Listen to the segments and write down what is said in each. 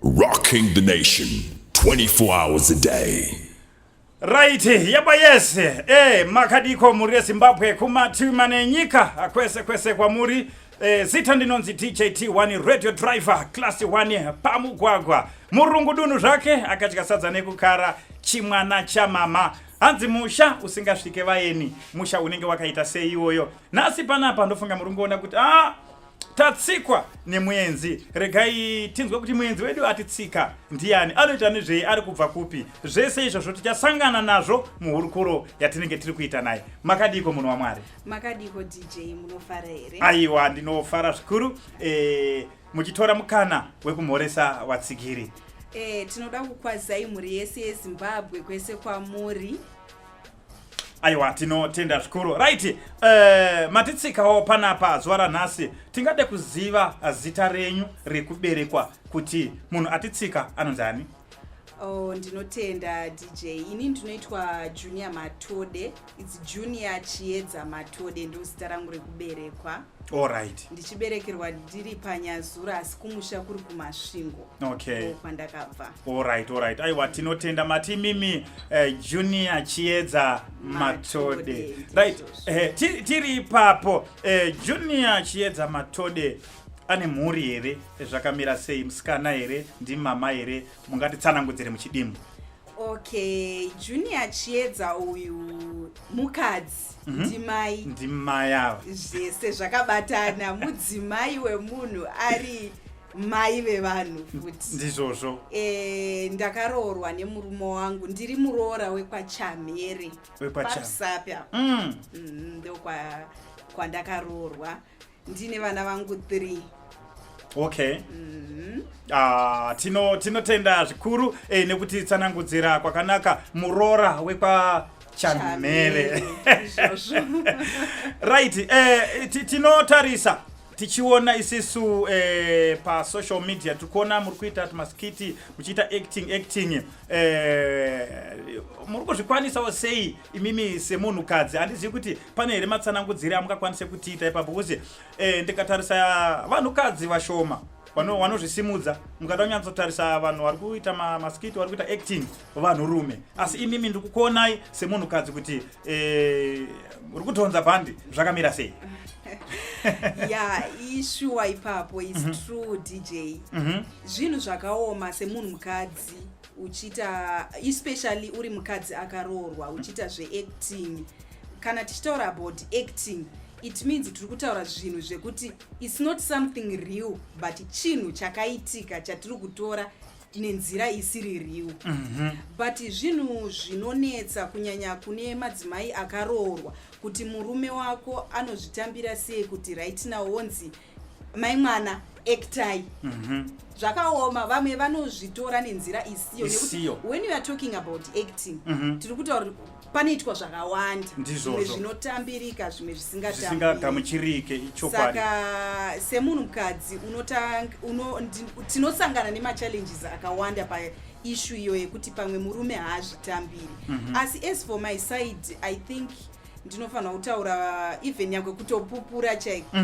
Rocking the nation 24 hours a day. Right, yaba yes. Makadiko muri yeZimbabwe, kumativi mana enyika, kwese kwese kwamuri. Zita ndinonzi DJT1, radio driver class 1 pamugwagwa. Murungu dunhu zvake akadya sadza nekukara chimwana chamama. Hanzi musha usingasvike vaeni, musha unenge wakaita sei iwoyo? Nhasi panapa ndofunga muri kungoona kuti tatsikwa nemuenzi. Regai tinzwe kuti muenzi wedu atitsika ndiani, anoita nezvei, ari kubva kupi. Zvese izvozvo tichasangana nazvo muhurukuro yatinenge tiri kuita naye. Makadiko, munhu waMwari? Makadiko, DJ, munofara here? Aiwa, ndinofara zvikuru. Muchitora mukana wekumhoresa vatsigiri. Tinoda kukwazai mhuri yese yeZimbabwe kwese kwamuri. Aiwa, tinotenda zvikuru. Right, matitsikawo panapa zuva ranhasi. Tingade kuziva zita renyu rekuberekwa, kuti munhu atitsika anonzi ani? Oh, ndinotenda, DJ. Ini ndinoitwa Junior Matode. It's Junior Chiedza Matode, ndo zita rangu rekuberekwa. Ndichiberekerwa ndiri paNyazura, asi kumusha kuri kuMasvingo. Ndo kwandakabva. Alright, aiwa, tinotenda. Mati mimi Junior Chiedza Matode? Matode. Right. Ndizvozvo. Tiri ipapo, Junior Chiedza Matode ane mhuri here? Zvakamira sei? Musikana here? Ndimama here? Mungatitsanangudzire muchidimbu. Okay, Junior Chiedza uyu mukadzi, ndimai. Ndimai ava. Zvese zvakabatana, mudzimai wemunhu, ari mai vevanhu futi. Ndizvozvo. Ndakaroorwa nemurume wangu, ndiri muroora wekwaChamhere. PaRusape apa. Ndo kwandakaroorwa, ndine vana vangu 3. Okay. Ah, tinotenda zvikuru nekutitsanangudzira kwakanaka, muroora wekwaChamhere. Izvozvo. Right, tinotarisa tichiona isisu pasocial media, tiri kuona muri kuita tumaskiti, muchiita acting acting. Muri kuzvikwanisawo sei imimi semunhukadzi? Handizivi kuti pane here matsanangudzire amungakwanise kutiita ipapo, kuzi ndikatarisa vanhukadzi vashoma vanozvisimudza. Mukada kunyatsotarisa vanhu vari kuita maskiti, vari kuita acting, vanhurume, asi imimi ndiri kukuonai semunhukadzi kuti uri kudhonza bhandi. Zvakamira sei? Ya, ishuwa ipapo, is true, DJ. Zvinhu zvakaoma semunhu mukadzi uchiita, especially uri mukadzi akaroorwa uchiita zveacting. Kana tichitaura about acting, it means tiri kutaura zvinhu zvekuti it's not something real, but chinhu chakaitika chatiri kutora nenzira isiri real. But zvinhu zvinonetsa, kunyanya kune madzimai akaroorwa, kuti murume wako anozvitambira sei kuti right now wonzi, "Mai mwana, actai." Zvakaoma. Vamwe vanozvitora nenzira isiyo, nekuti Isiyo. when you are talking about acting, tiri kutaura kuti panoitwa zvakawanda. Ndizvozvo. Zvimwe zvinotambirika, zvimwe zvisingatambiriki. Zvisingagamuchirike, ichokwadi. Saka semunhukadzi tinosangana nemachallenges akawanda paissue iyo yekuti pamwe murume haazvitambiri. Asi as for my side, I think ndinofanira kutaura, even nyangwe kutopupura chaiko,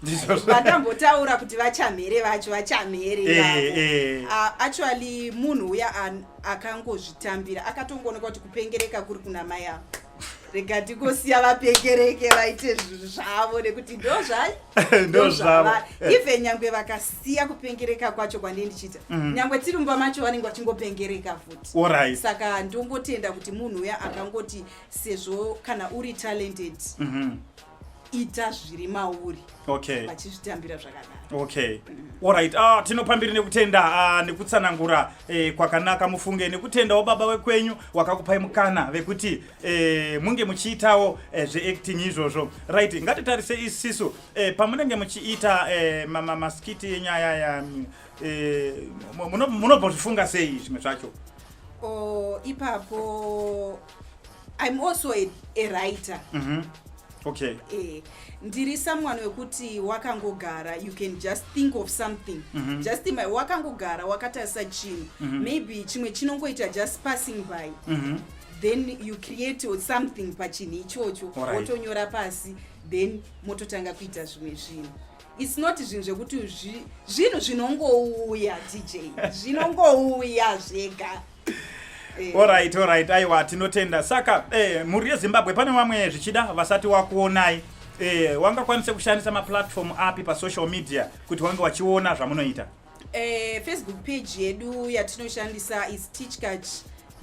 Ndizvozvo. vandambotaura kuti vaChamhere vacho, vaChamhere ivavo. Actually munhu uya akangozvitambira, akatongooneka kuti kupengereka kuri kuna mai avo, rega tingosiya vapengereke, vaite zvinhu zvavo, nekuti ndo zvai Ndo zvavo. Even nyangwe vakasiya kupengereka kwacho kwandii ndichiita, nyangwe tiri mumba macho vanenge vachingopengereka futi. Saka ndongotenda kuti munhu uya akangoti, sezvo kana uri talented, ita zviri mauri, vachizvitambira zvakadaro. Okay, alright. Tinopambiri nekutenda nekutsanangura kwakanaka. Mufunge nekutendawo baba wekwenyu wakakupai mukana vekuti munge muchiitawo zveacting izvozvo. Right, ngatitarise isisu pamunenge muchiita maskiti enyaya ya munombozvifunga sei zvimwe zvacho? Oh, ipapo I'm also a writer. Ndiri someone wekuti wakangogara, you can just think of something. Just wakangogara wakatarisa chinhu, maybe chimwe chinongoita just passing by, then you create something pachinhu ichocho. Wotonyora pasi, then mototanga kuita zvimwe zvinhu. It's not zvinhu zvekuti zvinhu zvinongouya, DJ, zvinongouya zvega. Alright, aiwa, tinotenda. Saka mhuri yeZimbabwe, pane vamwe zvichida vasati wakuonai, wangakwanise kushandisa maplatform api pasocial media kuti wange wachiona zvamunoita? Facebook page yedu yatinoshandisa is Tichkach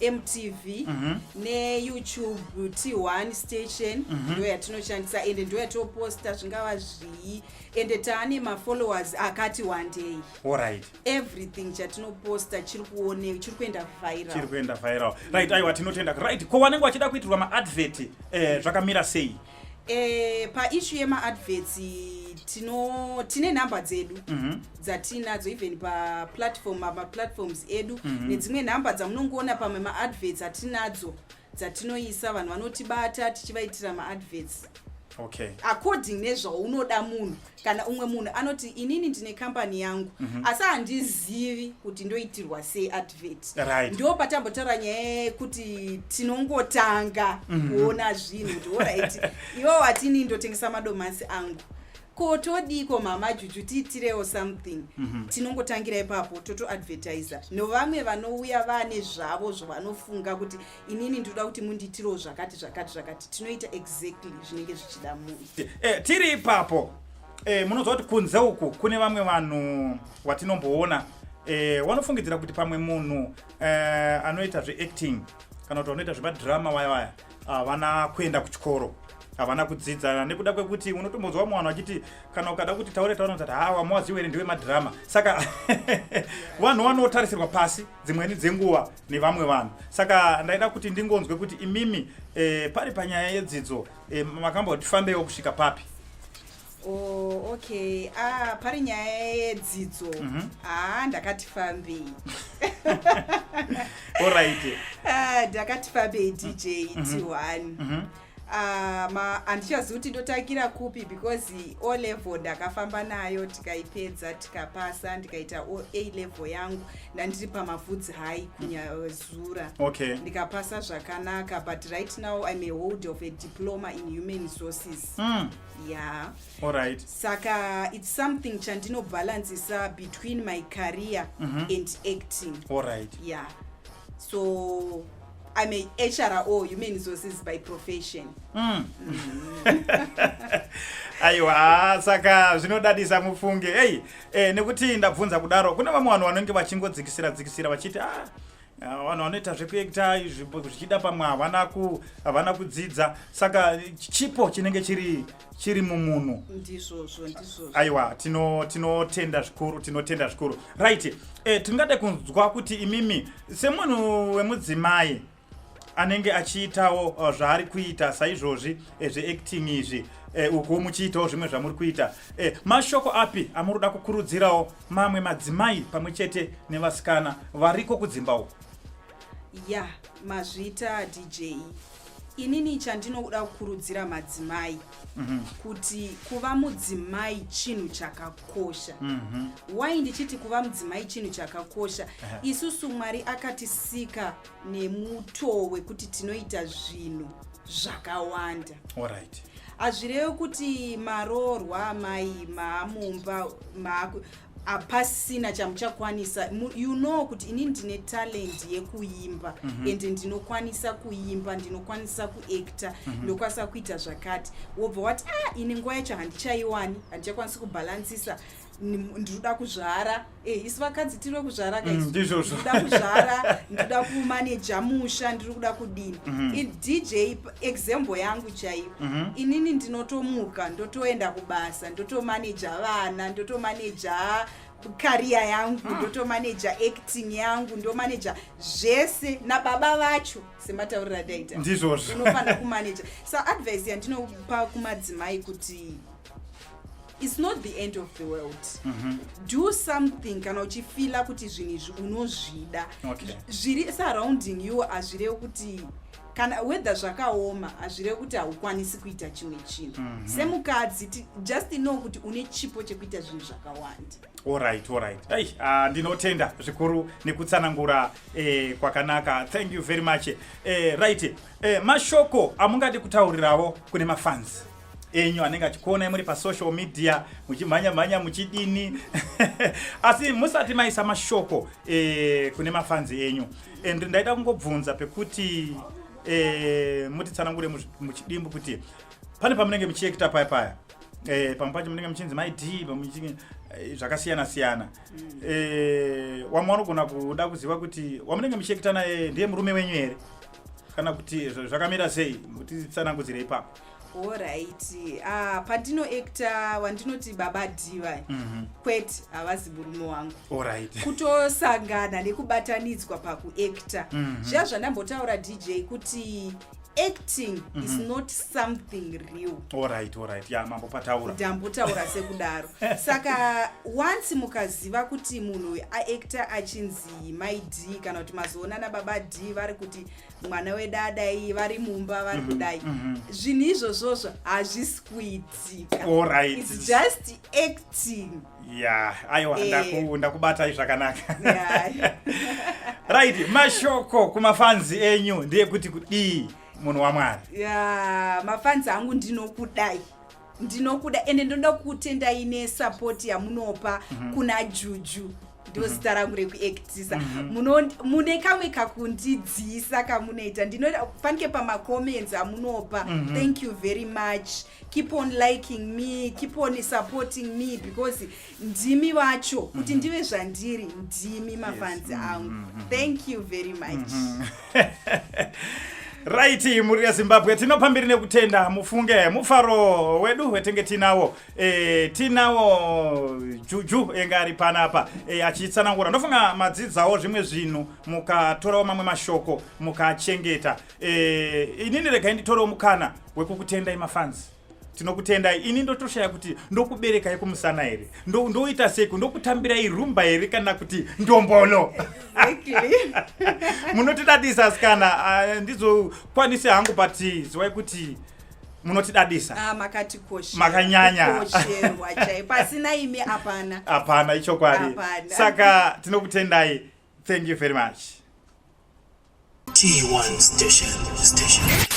MTV neYouTube T1 Station. Ndo yatinoshandisa ende ndo yatoposta zvingava zvii, ende taane mafollowers akati wandei. Everything chatinoposta chiri kuone, chiri kuenda viral. Chiri kuenda viral, right. Aiwa, tinotenda. Right, ko vanenge vachida kuitirwa maadvert, zvakamira sei? Paissue yemaadverts, tine nhamba dzedu dzatinadzo even paplatform, maplatforms edu, nedzimwe nhamba dzamunongoona pamwe maadverts atinadzo dzatinoisa. Vanhu vanotibata tichivaitira maadverts according nezvaunoda munhu. Kana umwe munhu anoti, "Inini ndine kambani yangu, asi handizivi kuti ndoitirwa sei advert." Ndo patambotaura nyaya yekuti tinongotanga kuona zvinhu kuti, alright, iwo watini ndotengesa madomasi angu, ko todiko Mama Juju, tiitirewo something. Tinongotangira ipapo, totoadvertisa nevamwe vanouya vane zvavo zvavanofunga kuti, "Inini ndinoda kuti mundiitirewo zvakati, zvakati, zvakati." Tinoita exactly zvinenge zvichida munhu. Tiri ipapo, munoziva kuti kunze uku kune vamwe vanhu watinomboona, vanofungidzira kuti pamwe munhu anoita zveacting kana kuti vanoita zvemadhirama vaya vaya havana kuenda kuchikoro, havana kudzidza, nekuda kwekuti unotombonzwa vamwe vanhu vachiti kana ukada kuti taure taure, unoti, "Ha, wamuwaziwo here, ndiwe madhirama." Saka vanhu vanotarisirwa pasi dzimweni dzenguva nevamwe vanhu. Saka ndaida kuti ndingonzwe kuti imimi, pari panyaya yedzidzo, makamboti fambewo kusvika papi? Oh, okay. Ah, pari nyaya yedzidzo. Ah, ndakati fambei. Ah, ndakati fambei, DJ T1. Ah, ma handichazivi kuti ndotangira kupi, because O level ndakafamba nayo, tikaipedza, tikapasa, ndikaita A level yangu. Ndandiri paMavhudzi High kuNyazura. Ndikapasa zvakanaka, but right now I'm a holder of a diploma in human resources. Yeah. Saka it's something chandinobalancisa between my career and acting. Yeah, so I'm a HRO, human resources by profession. Aiwa, saka zvinodadisa mufunge. Ei, nekuti ndabvunza kudaro, kune vamwe vanhu vanenge vachingodzikisira dzikisira vachiti, "Ah, ah, vanhu vanoita zvekuacta izvi zvichida pamwe havana kudzidza." Saka chipo chinenge chiri mumunhu. Ndizvozvo, ndizvozvo. Aiwa, tinotenda zvikuru, tinotenda zvikuru. Right, tingade kunzwa kuti imimi semunhu wemudzimai anenge achiitawo zvaari kuita saizvozvi, zveacting izvi, ukuwo muchiitawo zvimwe zvamuri kuita, mashoko api amuri kuda kukurudzirawo mamwe madzimai pamwe chete nevasikana variko kudzimba uku? Ya, mazvita, DJ. Inini chandinoda kukurudzira madzimai kuti kuva mudzimai chinhu chakakosha. Why ndichiti kuva mudzimai chinhu chakakosha? Isusu Mwari akatisika nemutoo wekuti tinoita zvinhu zvakawanda. Hazvirevi kuti maroorwa, amai, maamumba, hapasina chamuchakwanisa. You know kuti inini ndine talent yekuimba, ende ndinokwanisa kuimba, ndinokwanisa kuacta, ndinokwanisa kuita zvakati. Wobva wati, "Ah, ini nguva yacho handichaiwani, handichakwanisi kubhalansisa, ndinoda kuzvara." Isu vakadzi tiri kuzvara ka isu. Ndizvozvo. Ndinoda kuzvara, ndinoda kumaneja musha, ndiri kuda kudini. DJ, example yangu chaiyo, inini ndinotomuka, ndotoenda kubasa, ndotomaneja vana, ndotomaneja career yangu, ndotomaneja acting yangu, ndomaneja zvese nababa vacho, sematauriro andaita. Ndizvozvo. Unofanira kumaneja. So advice yandinopa kumadzimai kuti it's not the end of the world. Do something kana uchifeela kuti zvinhu izvi unozvida. Zviri surrounding you hazvirevi kuti kana whether zvakaoma, hazvirevi kuti haukwanisi kuita chimwe chinhu. Semukadzi, just know kuti une chipo chekuita zvinhu zvakawanda. Alright. Ei, ah, ndinotenda zvikuru nekutsanangura kwakanaka. Thank you very much. Right, mashoko amungadi kutaurirawo kune mafans? enyu anenge achikuonai muri pasocial media muchimhanya mhanya muchidini asi musati maisa mashoko e, kune mafanzi enyu and ndaida kungobvunza pekuti e, mutitsanangure muchidimbu kuti pane pamunenge muchiekita paya paya e, pamwe pacho munenge muchinzi mai d eh, zvakasiyana siyana e, wamwe wanogona kuda kuziva kuti wamunenge muchiekita naye ndiye murume wenyu here kana kuti zvakamira sei mutitsanangudzire ipapo Alright. Ah, pandinoacta wandinoti baba Diva. Kwete havazi murume wangu. Alright. Kutosangana nekubatanidzwa pakuacta. Zviya zvandambotaura DJ kuti acting is not something real. Alright, alright. Ya mambo pataura. Ndambotaura sekudaro. Saka once mukaziva kuti munhu aacta achinzi mai D kana kuti mazoonana baba D vari kuti mwana wedu adai vari mumba vari kudai zvinhu izvozvozvo hazvisi kuitika. Alright. It's just acting. Ya, aiwa ndakubatai zvakanaka. Yeah. Right, mashoko kumafanzi enyu ndeyekuti kudii munhu waMwari? Ya, mafanzi angu ndinokudai, ndinokuda ende ndinoda kutendai nesupport yamunopa kuna Juju, ndo zita rangu rekuactisa. Mune kamwe kakundidzisa kamunoita, ndinoda fanike pamacomments amunopa. Thank you very much. Keep on liking me, keep on supporting me, because ndimi vacho kuti ndive zvandiri, ndimi mafanzi angu. Thank you very much. Right, mhuri yeZimbabwe, tinopambiri nekutenda. Mufunge mufaro wedu wetenge tinawo tinawo Juju enge ari panapa achitsanangura. Ndofunga madzidzawo zvimwe zvinhu, mukatorawo mamwe mashoko mukachengeta. Inini regai nditorewo mukana wekukutendai mafanzi. Tinokutendai. Ini ndotoshaya kuti ndokuberekai kumusana here, ndoita seku ndokutambirai rumba here kana kuti ndombolo. Munotidadisa asikana. Ah, ndizokwanisi hangu, but ziwai kuti munotidadisa. Ah, makatikoshera. Makanyanya. Kukosherwa chai, pasina imi hapana. Hapana, ichokwadi. Hapana. Saka tinokutendai. Thank you very much. T1 Station. Station.